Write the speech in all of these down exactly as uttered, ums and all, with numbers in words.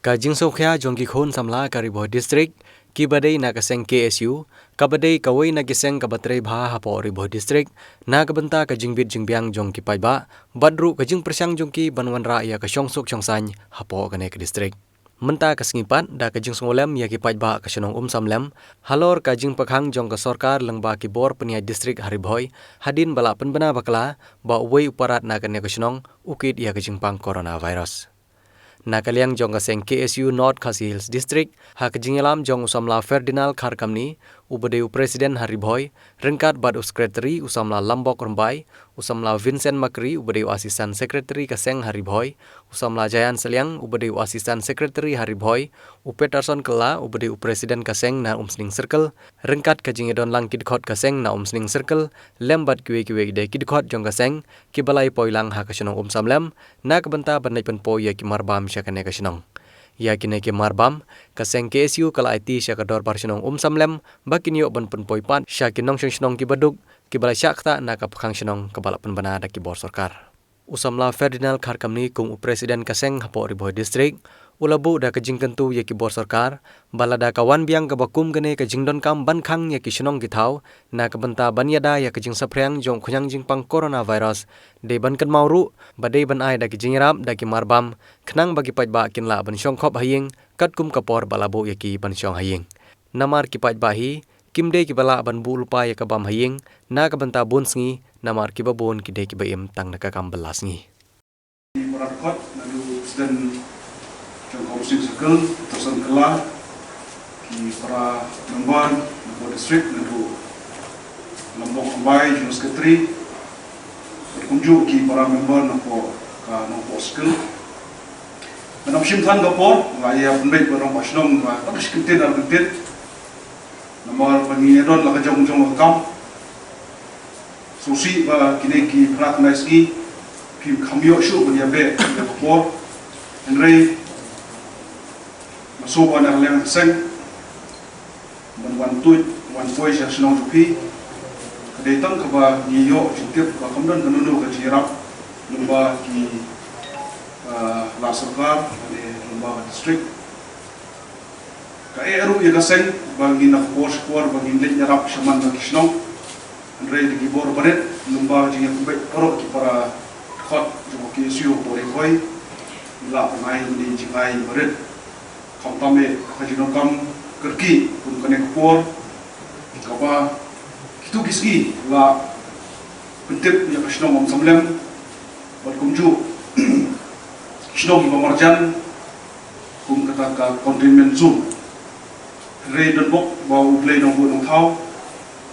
Ka jingsngewkhia jong ki khun samla ka Ri Bhoi District kiba dei na ka seng K S U, kaba dei kawei na ki seng kaba trei bha hapoh Ri Bhoi District, na ka bynta ka jingbit jingbiang jong ki paidbah bad ruh ka jingpyrshang jong ki ban wanrah ïa ka shongsuk shongsaiñ hapoh kane ka district. Mynta ka sngi pat, da ka jingsngewlem ïa ki paidbah ka shnong Umsamlem halor ka jingpyrkhat jong ka sorkar lyngba ki bor pynïaid district ha Ri Bhoi, hadien ba la pynbna bakla ba uwei u parat na kane ka shnong u kit ïa ka jingpang coronavirus. Na ka liang jong ka seng K S U North Khasi Hills District, ha ka jingïalam jong u samla Ferdinand Kharkamni, uba dei u president ha Ri Bhoi, ryngkat bad u secretary u samla Lambok Rymbai, u samla Vincent Makri, uba dei u assistant secretary ka seng ha Ri Bhoi, u samla Jayan Saliang, uba dei u assistant secretary ha Ri Bhoi, u Peterson Kylla, uba dei u president ka seng na Umsning Circle, ryngkat ka jingïadon lang ki dkhot ka seng na Umsning Circle, lem bad kiwei kiwei de ki dkhot jong ka seng, kiba la ïa poi lang ha ka shnong Umsamlem, na ka bynta ban leit pynpoi ïa ki marbam sha kane ka shnong. Ïa kine ki marbam, ka seng K S U ka la aiti sha ka dorbar shnong Umsamlem, ba kin ïoh ban pynpoi pat sha ki nongshong shnong kiba duk, kiba la shah ktah na ka pyrkhang shnong kaba la pynbna da ki bor sorkar. U samla Ferdinand Kharkamni kum u president ka seng hapoh Ri Bhoi District, u la buh da ka jingkyntu ïa ki bor sorkar, ba lada ka wan biang kaba kum kane ka jingdonkam ban khang ïa ki shnong ki thaw, na ka bynta ban ïada ïa ka jingsaphriang jong u khñiang jingpang coronavirus, dei ban kynmaw ruh ba dei ban ai da ki jingïarap da ki marbam, khnang ba ki paidbah kin lah ban shong khop ha ïing, katkum ka por ba la buh ïa ki ban shong ha ïing. Namar ki paidbah hi kim dei kiba lah ban buh lypa ïa ka bam ha ïing na ka bynta bun sngi, namar kiba bun ki dei kiba im tang da ka kam bylla sngi. Ki para dkhot naduh president jong ka Umsning Circle, Peterson Kylla, ki para member napoh district naduh Lambok Rymbai, General Secretary, bad kumjuh ki para member napoh ka Nongpoh Circle. Ngan ym shim than ka por, nga ïa pynbeit bad nongpah shnong ba tang shi kyntien ar kyntien. Namar ba ngi ïa don la ka jong jong la ka kam. Sngewsih ba kine ki phra khyndai sngi phim kham ïoh shuh ban ïa beh ïa ka por. Hynrei nga sngewbha na ka liang ka seng ban wan tuid wan poi sha shnong jong phi. Ka dei tang kaba ngi ïoh jingtip ba kam don kano kano ka jingïarap lyngba ki, ah, la sorkar lane lyngba ka district. Ka eh ruh ïa ka seng ba ngin ïa kor shkor ba ngin leit ïarap shaman na ki shnong. Hynrei da ki bor barit lyngba jingïakynbeit baroh ki para dkhot jong ka K S U hapoh Ri Bhoi, ngi lah ban ai ïa kine ki jingai barit. Khamtam eh ka jingdonkam kyrkieh kum kane ka por kaba kito ki sngi la pyntip ïa ka shnong Umsamlem bad kumjuh shnong kiba marjan kum kata ka containment zone. Hynrei donbok ba U Blei Nongbuh Nongthaw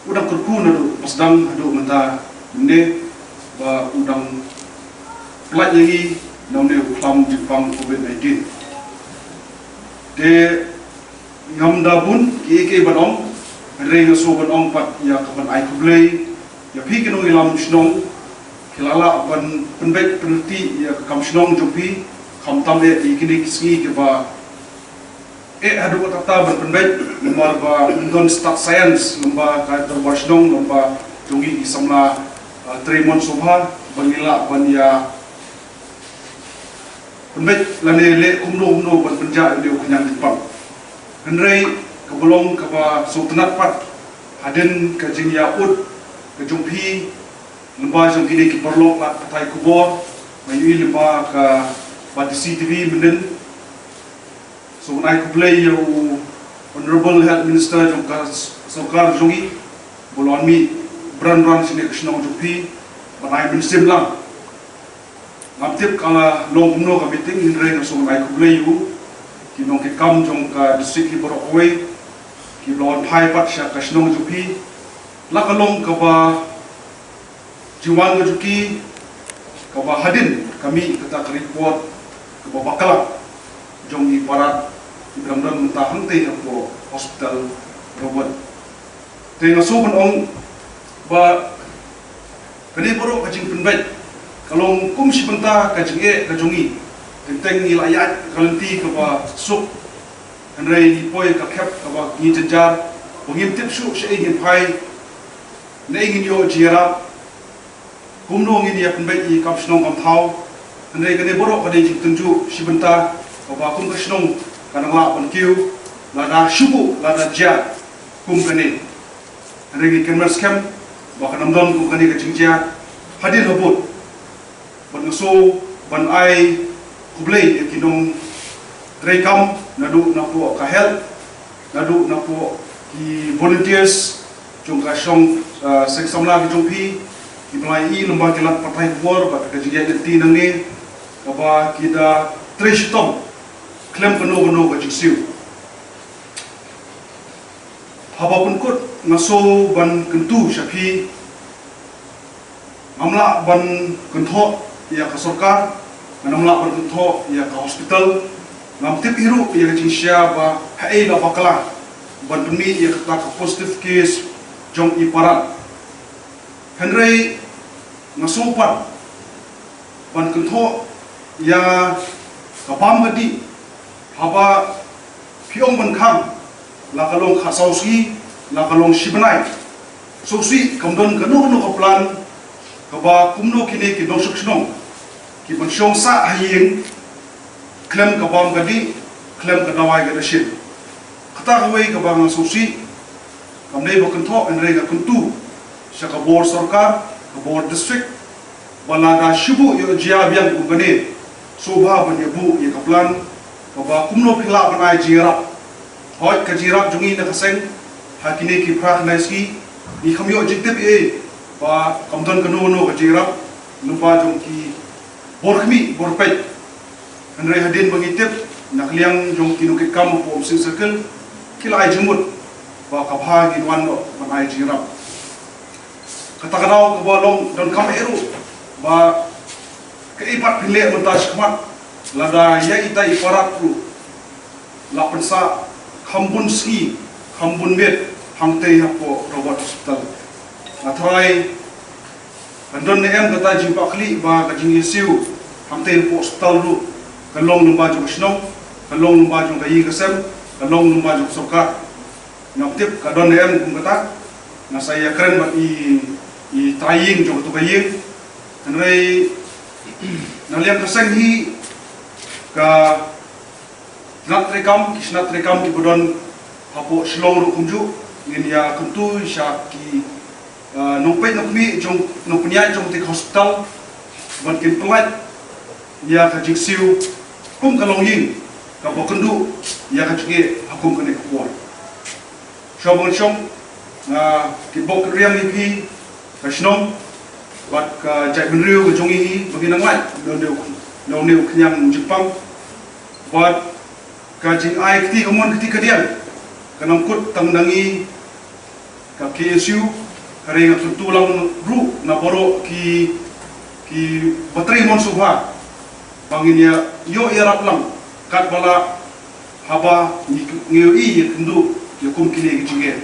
u dang kyrkhu naduh ba sdang haduh mynta mynne ba u dang pyllait ïa ngi na une u khlam jingpang covid nineteen. Te ngam da bun kiei kiei ban ong, hynrei nga shu ban ong pat ïa ka ban ai khublei ïa phi ki nongïalam shnong, ki la lah ban pynbeit pynlynti ïa ka kam shnong jong phi, khamtam eh ïa kine ki sngi kiba eh haduh katta ban pynbeit, namar ba ym don stad science lyngba ka dorbar shnong, lyngba jong ngi ki samla, ah, trei mon sngewbha ba ngi lah ban ïa pynbeit lane leh kumno kumno ban pynjah ïa une u khñiang jingpang. Hynrei kaba long kaba sngewtynnat pat hadien ka jingïaud ka jong phi lyngba jong kine ki paralok lad pathai khubor, nga ïohi lyngba ka ba D C T V mynnin. Sngewbha ban ai khublei ïa u Honorable Health Minister jong ka s-, sorkar jong ngi ba u la wan mih bran bran shane ka shnong jong phi ban ai mynsiem lang. Ngam tip ka la long kumno ka meeting, hynrei nga sngewbha ban ai khublei ïa u, ki nongkitkam jong ka district hi baroh kawei kiba la wan phai pat sha ka shnong jong phi. La ka long kaba jingwan ka jong ki kaba hadien ka mih kata ka report kaba bakla jong ki parat kiba dang don mynta hangtei hapoh hospital Robert. Te nga shu ban ong ba kane baroh ka jingpynbeit ka long kum shi bynta ka jingeh ka jong ngi. Teng teng ngi la ïaid ka lynti kaba suk, hynrei ngi poi ka khep kaba ngi jynjar ba ngim tip shuh shaei ngin phai, naei ngin ïoh jingïarap, kumno ngin ïa pynbeit ïa ka kam shnong kam thaw. Hynrei kane baroh ka dei jingtynjuh shi bynta kaba kum ka shnong kan nang lah ban kiew lada shu buh, lada jia kum kane. Hynrei ngi kynmaw skhem ba kan ym don kum kane ka jingjia hadien habud. Bad nga shu ban ai khublei ïa ki nongtrei kam naduh napoh ka health, naduh napoh ki volunteers jong ka shnong, ah, seng samla ki jong phi, kiba la ïohi lyngba ki lad pathai khubor bad ka jingïaid lynti nangne, kaba ki da trei shitom khlem kano kano ka jingsiew. Haba pynkut nga shu ban kyntu sha phi, ngam lah ban kynthoh ïa ka sorkar, ngam lah ban kynthoh ïa ka hospital, ngam tip hi ruh ïa ka jingshisha ba haei la bakla ban pynmih ïa kata ka positive case jong i Parat. Hynrei nga shu pat ban kynthoh ïa ka bam ka dih, haba phi ong ban khang, la ka long khatsaw sngi, la ka long shi bnai, sngewsih kam don kano kano ka plan kaba kumno kine ki nongshong shnong ki ban shong sah ha ïing khlem ka bam ka dih, khlem ka dawai ka dashin. Kata kawei kaba nga sngewsih, kam dei ba kynthoh, hynrei nga kyntu sha ka bor sorkar, ka bor district, ba lada shu buh ïoh jia biang kum kane, sngewbha ban ïa buh ïa ka plan kaba kumno phi lah ban ai jingïarap. Hooid, ka jingïarap jong ngi na ka seng ha kine ki phra khyndai sngi, ngi kham ïoh jingtip ei ei, ba kam don kano kano ka jingïarap lyngba jong ki bor khmih bor peit. Hynrei hadien ba ngi tip na ka liang jong ki nongkitkam hapoh Umsning Circle, ki la ai jingmut ba ka bha ngin wan noh ban ai jingïarap. Kata ka daw kaba long donkam eh ruh ba kaei pat phin leh mynta shakhmat, lada ïa ita i Parat ruh la pynsah kham bun sngi kham bun miet hangtei hapoh Robert Hospital. Nga tharai kan don ne em kata jingpah khlieh ba ka jingïasiew hangtei hapoh hospital ruh kan long lyngba jong ka shnong, kan long lyngba jong ka ïing ka sem, kan long lyngba jong ka sorkar. Ngam tip ka don ne em kum kata. Nga sa ïakren bad i, i trai ïing jong katu ka ïing. Hynrei na liang ka seng hi, ka shnat treikam, ki shnat treikam kiba don hapoh Shillong ruh kumjuh, ngin ïa kyntu sha ki, ah, nongpeit nongkhmih jong, nongpynïaid jong kata ka hospital ban kin pyllait ïa ka jingsiew kum ka longïing kaba kynduh ïa ka jingeh ha kum kane ka por. Shuwa ban shong, nga kitbok kitriang ïa phi ka shnong bad ka jaitbynriew ka jong ngi hi ba ngin nang lait na une u, na une u khñiang jingpang. Bad ka jingai kti kamon kti kadiang kan nang kut tang na ngi ka K S U, hynrei nga kyntu lang ruh na baroh ki, kiba trei mon sngewbha ba ngin ïa ïoh ïarap lang katba lah haba ngi, ngi ïohi ïakynduh ïa kum kine ki jingeh.